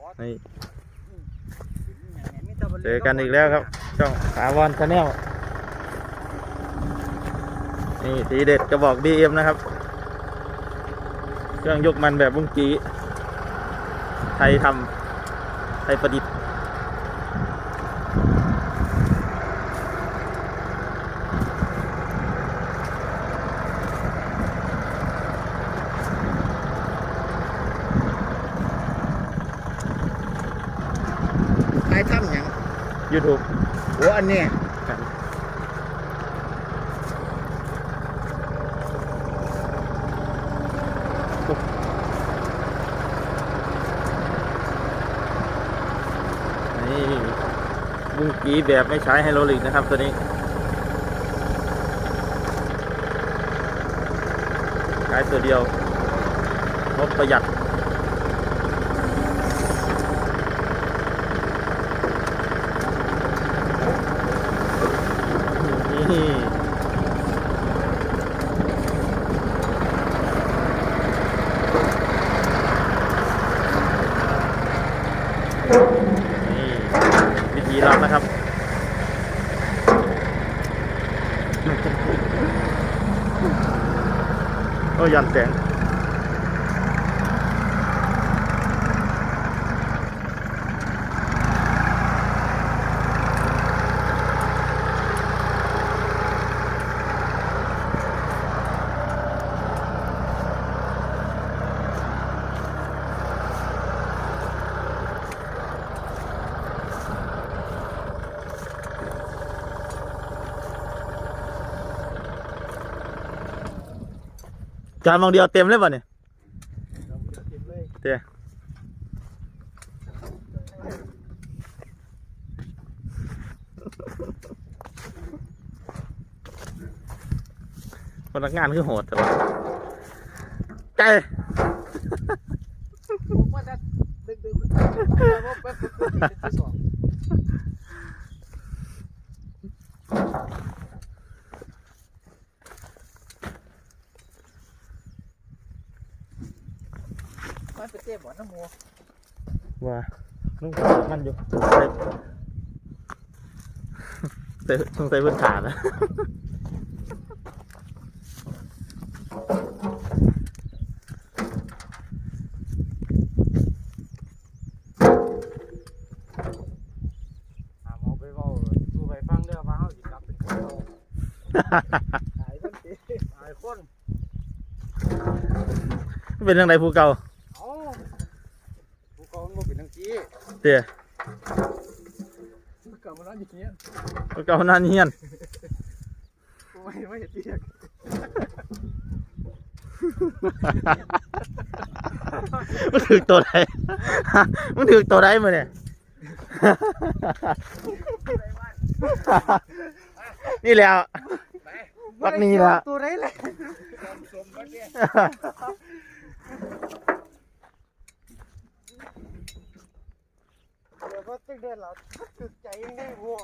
ນີ້ ເຈີກັນອີກແລ້ວຄັບ ຊ່ອງຖາວອນ Channel ນີ້ ທີເດັດກະບອກ ບີເອັມ ນະຄັບ ເຄື່ອງຍົກມັນແບບບຸ້ງກີ້ ໄທທຳ ໄທປະດິດ. ຖ່າຍທຳຫຍັງ? YouTube. ໂອ້ ອັນນີ້ ນີ້ ບຸ້ງກີ້ແບບໄມ່ໃຊ້ໄຮໂດຣລິກນະຄັບ ໂຕນີ້ ໃຊ້ໂຕດຽວ ງົບປະຢັດ. ນີ້ ນີ້ ວິທີລັດນະຄັບ. ໂອ້ ຢ້ານແຕກ. ຈອດໝ່ອງດຽວເຕັມເລີຍບໍ່ນີ້? ເຕັມເລີຍ ເດ້ ພະນັກງານຄືໂຫດແທ້ວະ ໃຈ ມັນໄປເຕະບອນນຳໝູ່ ວ່າ ມັນຢູ່ ໃສ່ ສົງໄສເພິ່ນຂານະ. ຫ້າມເອົາໄປເວົ້າສູ່ໃຜຟັງເດີ້ວ່າເຮົາຊິກັບເປັນຄົນເກົ່າ. ອາຍຄົນຕິ ອາຍຄົນ. ເປັນຈັ່ງໃດຜູ້ເກົ່າ? ເອົ້າ ຜູ້ເກົ່າມັນບໍ່ເປັນຈັ່ງຊີ້ ເດ້. ຜູ້ເກົ່າມັນນອນຢູ່ເຮືອນ ຜູ້ເກົ່າມັນນອນຢູ່ເຮືອນ. ໂອ້ຍ ມາເຮັດວຽກ ມັນຖືກໂຕໃດ? ມັນຖືກໂຕໃດມື້ນີ້? ນີ້ແຫຼະ ບັກນີ້ແຫຼະ ໂຕໃດແຫຼະ? ດຽວກໍຕຶກເດືອນລະ ຖືກໃຈຍັງໄດ້ບໍ່?